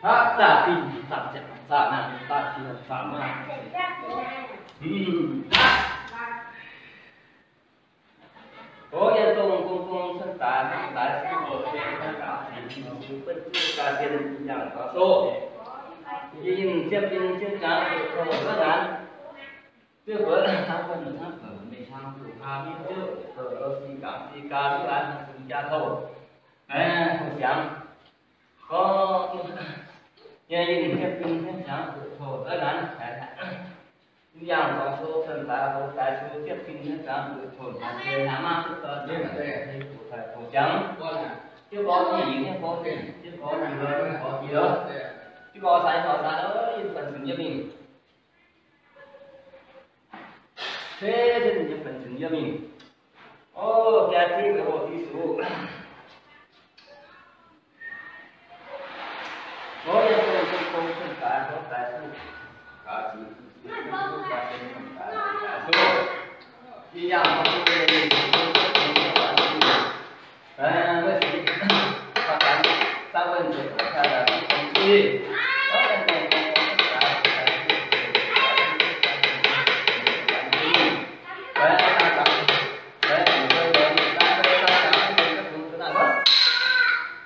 Aqv, zaah dinh zaah ziepc zaah naamh zaah ziex zaah maaih. Ov, yie dongh gong gong cuotv daaih hnangv daaih, benx zuqc ga'sie yangh ga'sie. Yie yinh ziepv bin jienv jangx zuqc tong wuov naanc. Ziouv buoz hnangv wuov hnangv bouc mengh hnangv zuqc haa miev ziouv, bouc lo si gaax si gaax mv laanh hnangv zuqc jaa touh. Aeqv, tong siangx. Gorngv yie yinh ziepv bin jienv jangx zuqc tong wuov naanc. Yangh dorngx sou cen daaih hoz daaih sou ziepv bin jienv jangx zuqc tong naanc, yie hnangv maiv zuqc dorn tong siangx. Jienv gorx nyei yingc, jienv gorx nyei yingc, jienv gorx nyei yingc, jienv gorx nyei yingc, jienv gorx sai gorx sai, yie buonv cun yie mingh. Ceix jienv yie buonv cun yie mingh. O, jaa ziex weic hoc Yesu. O, yie dongh gong gong cuotv daaih hnangv daaih zuqc ga'sie, ga'sie, ga'sie. Yie yangh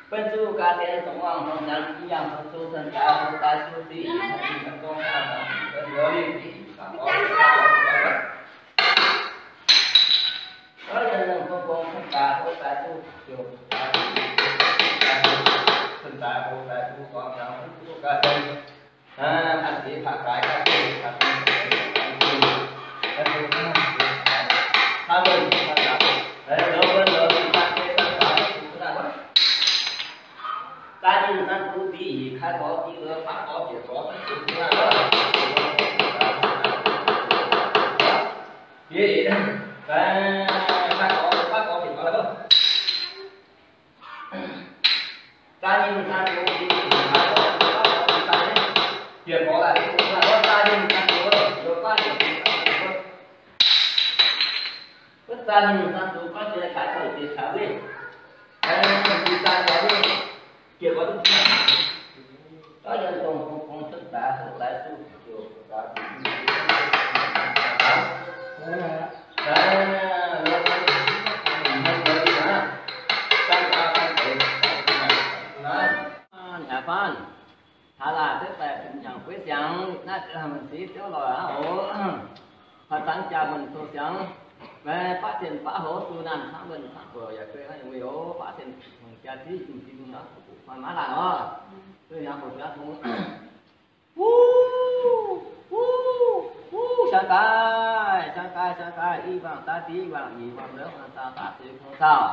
Benx zuqc ga'sie dongh wangc dongh hnyangx, yie yangh dongh zuqc cen daaih hoz daaih zuqc ziqc, dongh daaih dongh daaih dongh daaih. Zaaih ninh san dux dic, kai gorx dic, baav gorx bieqc gorx, zaaih ninh san dux dic, kai gorx dic, bieqc gorx, zaaih ninh san dux, wuov zaaih ninh san dux, baav jiex kaaix zoux jiex caux weh. Hnangv laaic, hnangv laaic, deix daaih benx hnyangx-kueiv siangx naaiv, m'sieqv ziouv lorqc aqv oc. Haaix zanc jaa mbuo tov siangx, meih baav zienh baav hoz duqv naanh camv, mbuo camv buoc yaac guei hnangv yaac mueiz oc. Baav zienh hmangx jaa ziqv, zienh zienh hnangv, maiv laanh oc. Duqv hnyangx buoz biaav tong. Wuov, wuov, wuov, siang daaih, siang daaih, siang daaih, i wangc daaih, div wangc, nyic wangc, lorz wangc, zaah daaih, zeix kungx cauh.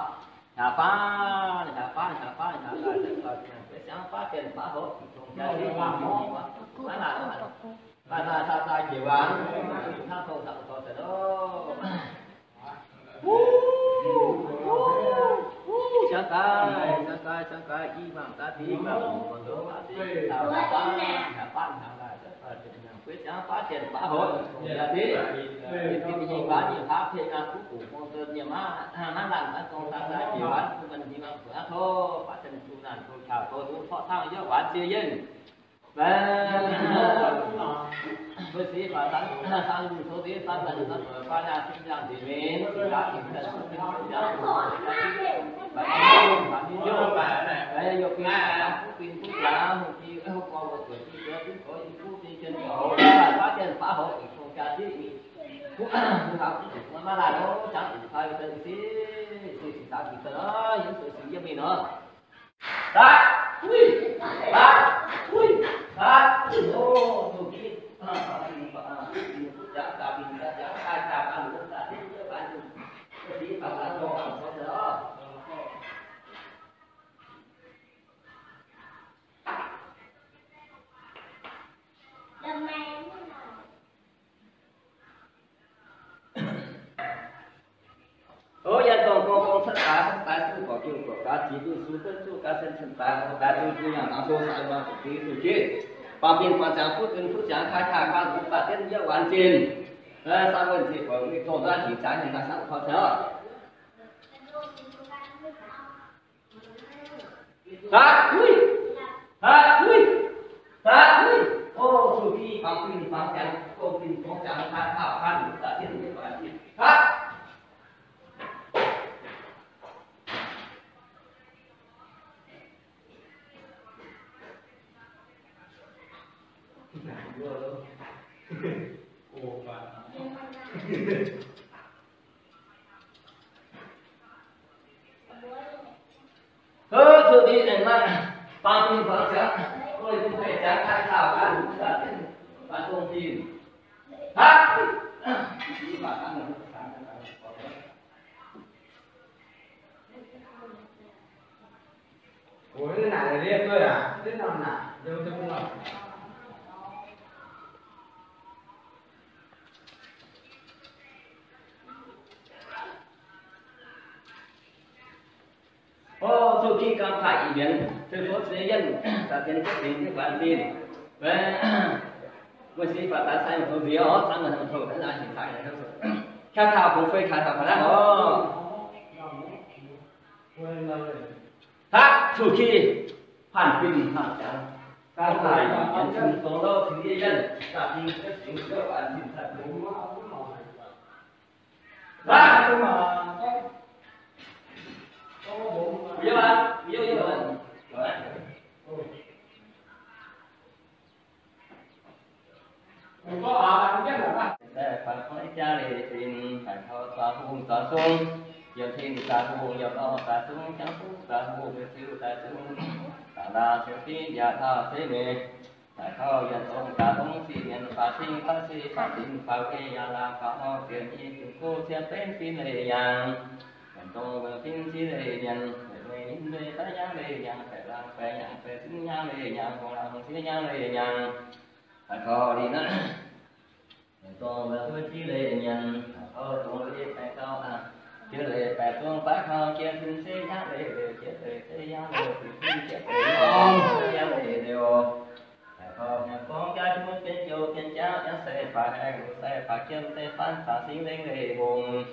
Hnyangx baav, hnyangx baav, hnyangx baav, hnyangx daaih, daaih, daaih, siang baav zienh baav hoz, tong jaa ziqv, nyic wangc, maiv laanh, maiv laanh, zaah daaih, jiex wangc, hnangv tong, hnangv tong, tong, tong, Wuov, wuov, wuov, siang daaih, siang daaih, siang daaih, i wangc daaih, div wangc, wangc ndoqv daaih, div daaih, baav, hnyangx baav, hnyangx daaih, gueiv siangx baav zienh baav hoz, yaac div, div, div, nyei baav nyei baav pei nyaanh kuv guqc fong dien nyei maiv, maiv laanh maiv dong daaih, daaih jiex waanc, bun mienh hieh wangc buoqc hnangv tov, baav zienh duqv naanh duqv caux doz duqv torqv tangv yaac waanc ziex yienh. Mbuo sic baac sang, sang tov deix san daaih, san daaih, baav nyaanh sin nyaanh nziex mienh, sin nyaanh sin nyaanh, sin nyaanh, baac yie hnyouv baac, yie yie bin baac, yie bin butv jaax, hungh jiex, hungh gorx mbuo zuoqc jiex, zuoqc jiex, zuoqc jiex, zuoqc jiex, zuoqc jiex, baav zienh baav hoc, zuqc tong jaa zieqv mingh, kuv, kuv haaix kuv zuqc maiv maaih laanh, jangv zuqc fai daaih, sic, sic, sic daaih, sic daaih, yie zuqc sic yiem mingh nor. Daaih, uix, daaih, uix, daaih, uix, o, zuqc jienv, a, baac bingx, a, bingx, bingx, butv jaax, daaih bingx, daaih jaax, daaih jaax, daaih longx, daaih jienv, jienv, daaih jienv, jienv, daaih daaih dongh, daaih dongh, daaih dongh. O, yie dongh gong gong cuotv daaih, daaih zuqc gorqv jiu gorqv gaax, jiex jiu su benv zuqc gaax, sen cen daaih, daaih zuqc jiu yangh dangx sou sai muangx zuqc jiu su jienv. Baamh mienh buatc ziangx fuqv zinh fuqv ziangx, kai taaih kai lungz daaih jienv yie waanc zinh. Aa, saa wuonh ziex buonc mingh dongh naaiv jiex jaax nyei daaih samv koi caux. Haaix, uix! Haaix, uix! Hov, zuqc ninh aengx maaih baamh mienh faaux ziangx, duqv beiv ziangx daaih taux ganh, ganh dongh zinh. Haav! Ov, zuqc ginv ganh taaih Iu-Mienh, zuqc fov ziex yienh, daaih dien jienv dingc jienv waanc zinh. Meih si faaux daaih sai mv taux nziex orv, zanc meih mv taux daaih naaiv hingh taaih. Qaqv taux fungx fei taaih taux faaux naaiv orv. Haav, zuqc ginv hanc fingx hanc jangx, ganh taaih Iu-Mienh cing dongh louh cing yie yienh, daaih dien jienv dingc jienv waanc zinh taaih. Sai faaux goiv jaav leiz dinc, sai kaux zuangx hungh zuangx zungv, yiem tin daaih hungh, yiem orn daaih zungv, jangv fuqv daaih hungh, yiem ziux daaih zungv, daaih laanh sienx fim yaac taux zeiv meix. Daaih kaux yienh zong daaih longx, sic mienh faaux cing faaux seix faaux dinc faaux wei, yaac laanh faaux horngh, zienc i zunc kuv cien benv fin leiz yangh. Yienh zong mbuo fin cing leiz mienh, weic meih nyei mbuo daaih yangh leiz yangh, baeqc laanh baeqc yangh, baeqc zingh yangh leiz yangh, hungh laanh hungh zingh yangh leiz yangh. Daaih kaux liuz naaiv, yienh zong mbuo fin cing leiz mienh, daaih kaux zong leiz baeqc gauh, jiex leiz baeqc zong baav kaux jiex fin cing yangh leiz liouh, jiex leiz cing yangh liouh, fin cing jiex leiz yangh leiz liouh. Daaih kaux hnyangx gorngv jaav zunv jienv jouh jienv jauv, yangh sai faaux haengh, sai faaux jiem, sai faanv faaux singx lengh leiz hungh.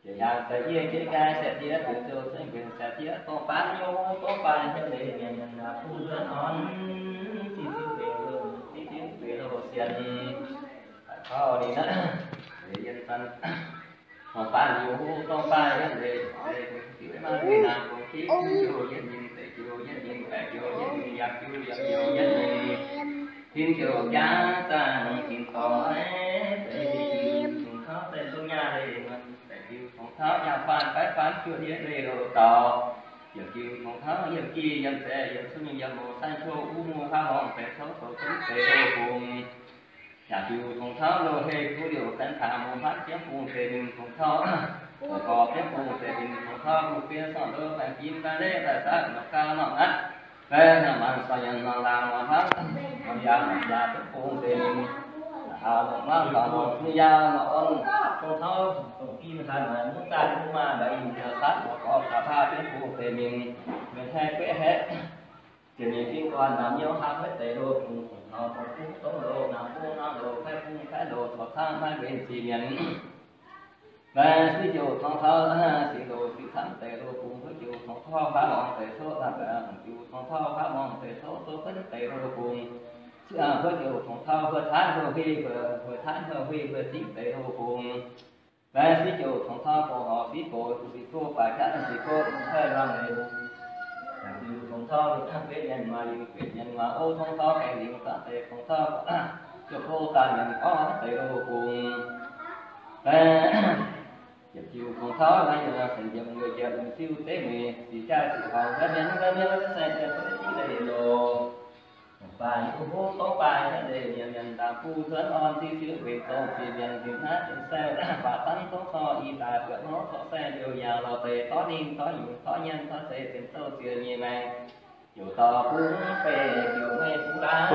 Jiex yangh sai yie jiex nqaai sai diex, diex zouv sai nquenc sai diex, dongh baav nyei, dongh baav nyei leiz mienh, mienh naaic bung nzuonx orn, zinh ziuv beic loh, zinh ziuv beic loh sienx. Daaih kaux ninh naaiv, leiz yienh zanc, dongh baav nyei, dongh baav nyei leiz, leiz ziuv maiv maaih leiz naaic bung qiv, ziuv yietv nyei, deic ziuv yietv nyei, baeqc ziuv yietv nyei, yaac ziuv yaac ziuv yietv nyei, tin ziuv jaax zaangc tin dorngx, deic ziuv tongx tauv daaih zungv nyaah leiz muonc, deic ziuv tongx tauv nyaah faanv, baeqv faanv juoqv yietv leiz loh dauh, ziouc ziuv tongx tauv yiem gih yiem zaeqv yiem cun yiem mouz, saaiv cuoqv uv muoz, haav horngh deix cov zoux zunv deix loh bung. Yaac ziouc tongx tauv loh hei kuv liouc, gan taux mouz hmatv jienv bung deix ninh tongx tauv, gorx jienv bung deix ninh tongx tauv, bung fiev sortv ndoqv baengh jin baengh leiz daaih saatv norqc gau norqc natv, baeqv norqc maanc sortv nyanc norqc laangc norqc hnangv, norqc yaac norqc jaax jienv bung deix ninh, aa, norqc mangv norqc longc zungv yaac norqc orn, tongx tauv dongh gin haaix naaic mv zaah mv maaih mbaeqc yinh jaax saatv norqc gorx gaax baav jienv bung deix ninh, mienh haeqv gueiv haeqv. Ziouc mienh fingx guanh namx nyouv hapv huotv deix loh bung, tongx tauv dongh kuv dongh loh, namx bung namx loh, paaiv bung paaiv loh, corc cangv maiv mbenc sic mienh. Maiv suiv ziouc tongx tauv sic loh sic camv deix loh bung, huotv ziouc tongx tauv haav lorngx deix coqv, ziouc tongx tauv haav lorngx deix coqv, zoux kuonv deix loh bung. Huotv ziouc tongx tauv huotv taanv huotv huih, huotv taanv huotv huih, huotv zingv deix loh bung. Maiv suiv ziouc tongx tauv bouh horc fiv bouc, sic kuv baac jatv sic kuv, mv haih lamh leiz. Ziouc tongx tauv liuz benx mienh maaih liuz, benx mienh maaih ov, tongx tauv gaengh lingc zanc deix, tongx tauv ziouc hlo daaih mienh gorngv deix loh bung. Ziouc tongx tauv naaiv yaac seix njiec weic njiec lungh ziuh zeiv meix, sic jaaix ziqc horngc ga'mienh ga'mienh sai deix fei jiv leiz loh. Baac yie duqv hov gorngv baac yietv leiz mienh, mienh daaih bung nzuonx orn, ziqv ziuv mbenc zong ziex mienh, mbienc hnangv mbienc saeng, baac zanv zouv corc i daaih buatc hov corc saeng liouh yaangh lorh deix, dorv ninh dorv nyungc dorv nyienh dorv zeiv, benx zouv ziex nyeic maengx. Ziouc dorh bung fei ziouc meih bung laaix,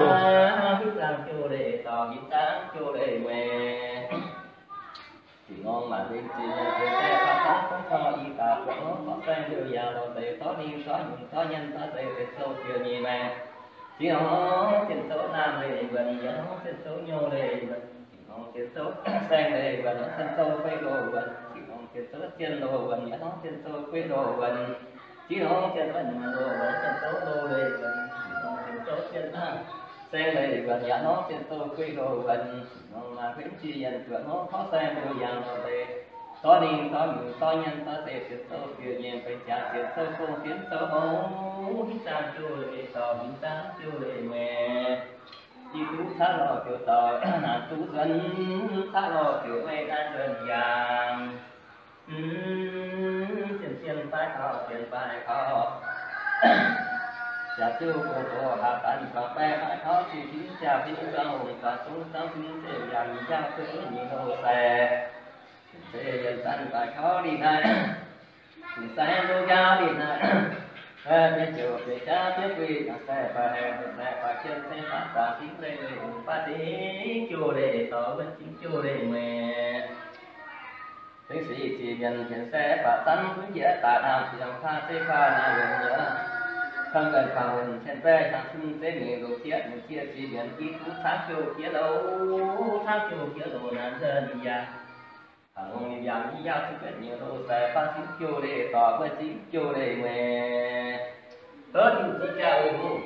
hiuv zaangc jouh leiz dorh, hiuv zaangc jouh leiz meih. Ziqc norm maanc mbenc ziex mienh, deix saeng baac zanv zouv corc i daaih buatc hov corc saeng liouh yaangh lorh deix, dorv ninh dorv nyungc dorv nyienh dorv zeiv, benx zouv ziex nyeic maengx. Ziqc norm zienh zouv naamh leiz wuonc, yietc norm zienh zouv nyouh leiz wuonc, ziqc norm zienh zouv saeng leiz wuonc, norm zienh zouv gueiv loh wuonc, ziqc norm zienh zouv zienh loh wuonc, yietc norm zienh zouv gueiv loh wuonc, ziqc norm zienh wuonc loh wuonc, zienh zouv loh leiz wuonc, ziqc norm zienh zouv zienh saeng leiz wuonc, yietc norm zienh zouv gueiv loh wuonc, ziqc norm maaih huenv ziex yienh, zuoqc norm corc saeng liouh yaangh lorh deix, dorv ninh dorv nyungc dorv nyienh dorv zeiv, zienh zouv ziex nyeic, benx jaax zienh zouv gong, zienh zouv hngongx, hiuv zaangc jouh leiz dorh, hiuv zaangc jouh leiz meih. Duqv caqv lorh ziouc dorh naaic duqv nzuonx, caqv lorh ziouc meih naaiv nzuonx yangh. Zien zien baaix kaux, zien baaix kaux, jaax ziouv gong zoqc haaix zanc zuangx baeqc haaix taux, zinh fingx jaa fingx zuangx hungh zuangx zungv zuangx fingx zeiv yaac yaac zuqc nyei hlo sai. Zeiv yienx zanc baaix kaux lih naaiv, fingx sai nzou jaa lih naaiv, benx ziouc benx jaax fiev guih, sai baaix sai baaix jien, sai baaix baac fingx leiz, baac zingx jouh leiz dorh, wuov zingx jouh leiz mueiz. Fingx sic ziec mienh jienv sai baac zanv, fingx jiex daaih hnamv ziangx faah zeiv faah naaiv wuonx nyei, kangv ganh faah wuonx cien baeqv hnyangx cun zeiv mingh longc zieqv mingh zieqv ziec mienh i duqv camv jouh jiex louc, camv jouh jiex louc naaiv nzuonx yangh. Taux longc ninh yangh i yaac zuqc benx nyei hlo sai, baac zingx jouh leiz dorh, wuov zingx jouh leiz mueiz. Hov, Tin-Hungh zieqv jaa wuov hungh.